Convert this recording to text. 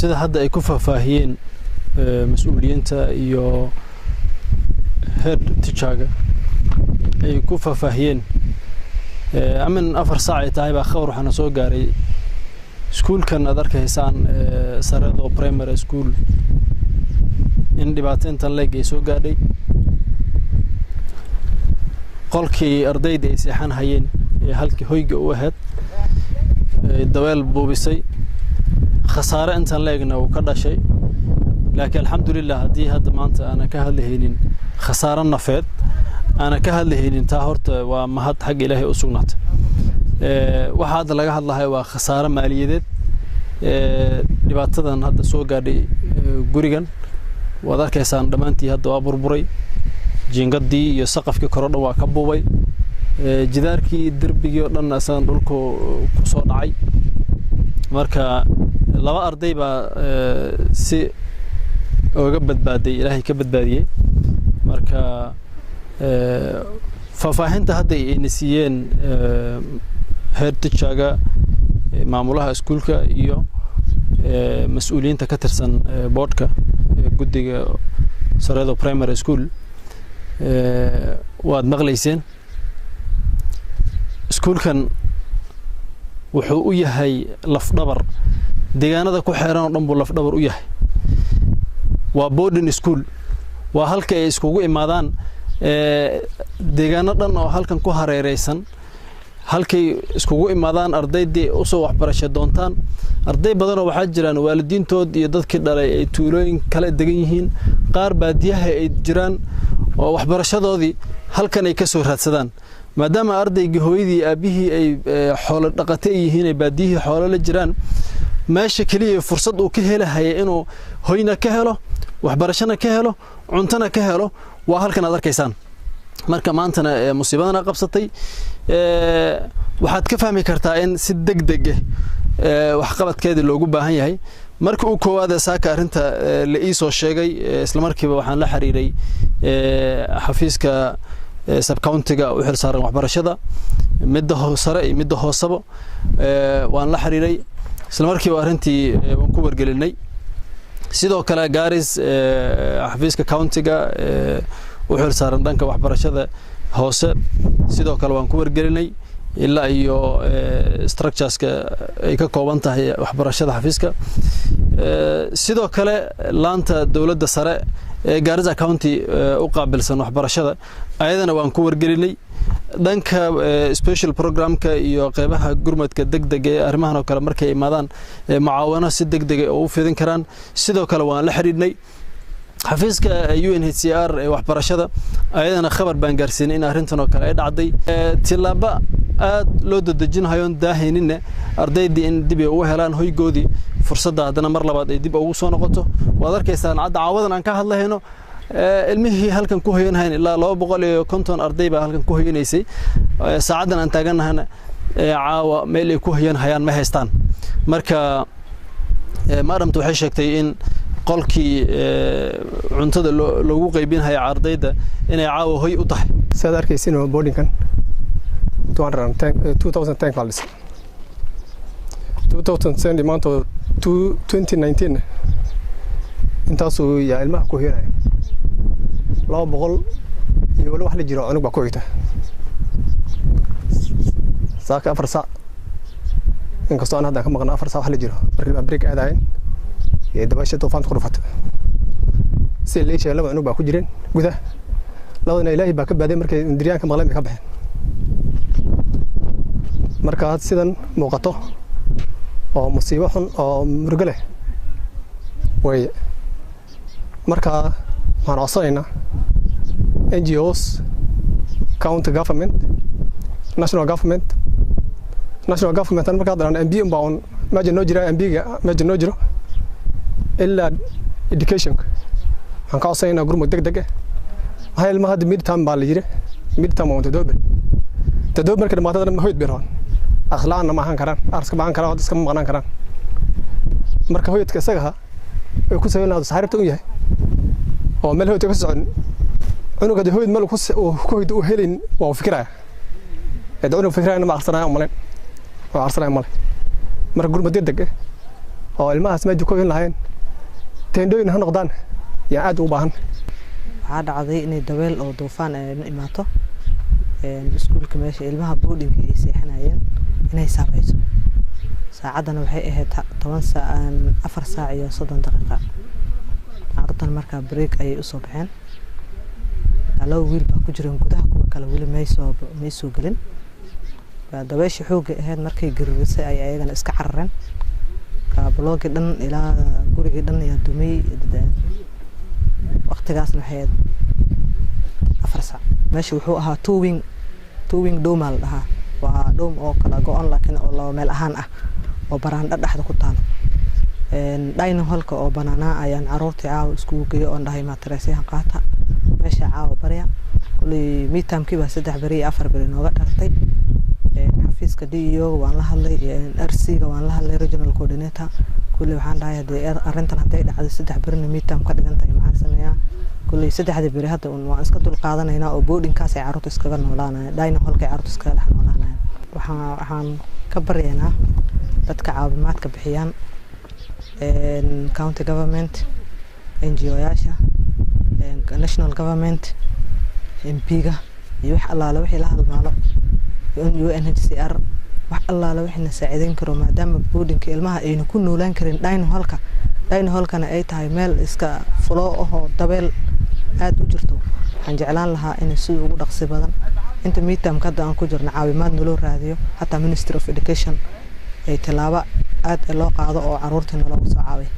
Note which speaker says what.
Speaker 1: Sida hadda ay ku faahfaahiyeen mas-uuliyiinta iyo head teacherga ay ku faahfaahiyeen, amin 4 saac ay tahay baa khabar waxaana soo gaaray iskuulkan aad arkaysaan, Sareedo Primary School, in dhibaato intan leeg ay soo gaadhay. Qolkii ardayda ay seexan hayeen ee halkii hoyga u ahayd dabeel buubisay, khasaare intan leegna uu ka dhashay. Laakiin alxamdulilah, haddii hadda maanta aanan ka hadlahaynin khasaare nafeed, aanan ka hadlahaynin, taa horta waa mahad xagga Ilaahay u sugnaatay. Waxa hadda laga hadlahayo waa khasaare maaliyadeed. Dhibaatadan hadda soo gaadhay gurigan waad arkaysaan dhammaantii, hadda waa burburay. Jiingadii iyo saqafkii kore dhan waa ka buubay, jidaarkii derbigii oo dhan isagan dhulku ku soo dhacay. Marka laba arday baa si oga badbaaday, Ilaahay ka badbaadiyey. Marka faahfaahinta hadda ayna siiyeen head teacherga, maamulaha iskuulka iyo mas-uuliyiinta ka tirsan boardka, guddiga Sareedo Primary School, waad maqlayseen. Iskuulkan wuxuu u yahay lafdhabar deegaanada ku xeeran oo dhan buu lafdhabar u yahay. Waa boarding school, waa halka ay iskugu imaadaan deegaano dhan oo halkan ku hareereysan, halkay iskugu imaadaan ardaydii usoo waxbarasho doontaan. Arday badanoo waxaa jiraan waalidiintood iyo dadkii dhalay ay tuulooyin kale degan yihiin, qaar baadiyaha ay jiraan, oo waxbarashadoodii halkan ay ka soo raadsadaan, maadaama ardaygii hooyadii aabbihii ay xoolo dhaqate yihiin, ay baadiyihii xoolo la jiraan. Meesha keliya fursad uu ka helahaya inuu hoyna ka helo, waxbarashona ka helo, cuntona ka helo, waa halkan aad arkaysaan. Marka maantana musiibadana qabsatay, waxaad ka fahmi kartaa in si deg deg ah waxqabadkeedii loogu baahan yahay. Marka uu koowaade saaka arrinta la ii soo sheegay, isla markiiba waxaan la xiriiray xafiiska subcountyga u xil saaran waxbarashada, midda sare iyo midda hooseba waan la xiriiray. Isla markiiba arrintii waan ku wargelinay. Sidoo kale Garis, xafiiska countyga u xil saaran dhanka waxbarashada hoose, sidoo kale waan ku wargelinay, ilaa iyo structureska ay ka kooban tahay waxbarashada xafiiska. Sidoo kale laanta dowladda sare ee Garissa County u qaabilsan waxbarashada, ayadana waan ku wargelinay. Dhanka special programka iyo qeybaha gurmadka deg deg ee arrimahan oo kale markay imaadaan mucaawano si deg dega oo u fidin karaan, sidoo kale waan la xidhiidhnay. Xafiiska UNHCR ee waxbarashada, ayadana khabar baan gaarsiinay in arrintan oo kale ay dhacday. Tillaabo aad loo dadejinhayoon daahayninna ardaydii in dib ay ugu helaan hoygoodii, fursadda haddana mar labaad ay dib ugu soo noqoto. Waad arkaysaan cadda caawadan aan ka hadlayno, ilmihii halkan ku hoyanhayn ilaa 250 arday baa halkan ku hoyanaysay. Saacaddan aan taagannahana caawa meel ay ku hoyan hayaan ma haystaan. Marka madamta waxay sheegtay in qolkii cuntada loogu qaybinhaya ardayda inay caawa hoy u tahay.
Speaker 2: Sidaad arkaysin, boardingkan 2010 baa la dhisay. 2010 maanta 2019 intaasuu yaa ilmaha ku hoyanaya, 200 iyo wali wax la jiro cunug baa ku hoyta. Saaka 4 saac, inkastoo aan haddaan ka maqna, 4 saac wax la jiro markii baa break aadayen iyo dabaysha duufaanta ku dhufatay. Sida lii sheegay, laba cunug baa ku jireen gudaha, labadana Ilaahay baa ka baaday. Markay diryaanka maqleen bay ka baxeen. Marka sidan muuqato oo musiibo xun oo murugo leh weeye. Marka waxaan codsanaynaa NGOs, county government, national government. National government marka hadda MP baa un meesha noo jira, MP-ga meesha noo jiro, ilaa educationka waxaan ka codsanaynaa gurmud deg deg ah. Maxaa ilmaha hadda midterm baa la yiri, midterm waa 7 beri. 7 marka dhamaatadana hoyd bay rabaan. Akhris la-aanna ma ahaan karaan, akhriska ma ahaan karaan, iskama maqnaan karaan. Marka hoydka isaga ahaa ay ku sabayn lahaa saxaaribta u yahay oo meel hoydka ka socon. Cunug haddii hoyd meel ku hoyd u helayn, waa uu fikiraya. Ee cunug fikirayana ma akhrisanaya umalayn oo akhrisanaya male. Marka gurmud deg deg ah. Oo ilmahaas meesha ku in lahayn, teendhooyin ha noqdaan, yaan aad ugu baahan.
Speaker 3: Waxaa dhacday inay dabeel oo duufaan ay na imaato iskuulka, meesha ilmaha boardingka ay seexanayeen inay saameyso. Saacaddana waxay ahayd 10 saac, 4 saac iyo 30 daqiiqa. Carruurtan markaa break ayay usoo baxeen. Markaa laba wiil baa ku jireen gudaha, kuwa kale weli may soo gelin. Dabeeshii xoogga ahayd markay garirisay ay ayagana iska carareen. Blockgii dhan ilaa gurigii dhan ayaa dumay. Waqtigaasna waxay ahayd 4 saac. Meesha wuxuu ahaa two wing dorm aa la dhahaa. Waa dorm oo kala go-on, laakiin oo laba meel ahaan ah oo baraandho dhexda ku taalo. Dining hallka oo banaanaa ayaan caruurtii caawa iskugu geeyo oon dhahay, "Mattressyahan qaata, meesha caawa barya." Kuley midtermkii baa 3 beri iyo 4 beri nooga dhalatay. Xafiiska DEO waan la hadlay, RC-ga waan la hadlay, regional coordinator. Kulley waxaan dhahay, hadee arrintan hadday dhacdo, 3 berina midterm ka dhigan tahay, maxaan sameeyaa? Kulley saddexda beri hadda un waan iska dul qaadanaynaa oo boardingkaas ay carruurta iskaga noolaanayaan, dining hallka ay carruurta iskaga dhex noolaanayaan. Waxaan ka baryaynaa dadka caawimaadka bixiyaan, county government, NGO-yaasha, national government, MP-ga iyo wax allaale wixii la halmaalo, UNHCR, wax allaale wixii na saaciideyn karo, maadaama boardingka ilmaha ayna ku noolaan karin dining hallka, dining hallkana ay tahay meel iska fulo ahoo dabeel aada u jirto. Waxaan jeclaan lahaa in sida ugu dhaqsi badan inta midtermka hadda aan ku jirno caawimaad naloo raadiyo, hataa Ministry of Education ay tallaabo aad loo qaado oo caruurtii naloogu soo caawiyo.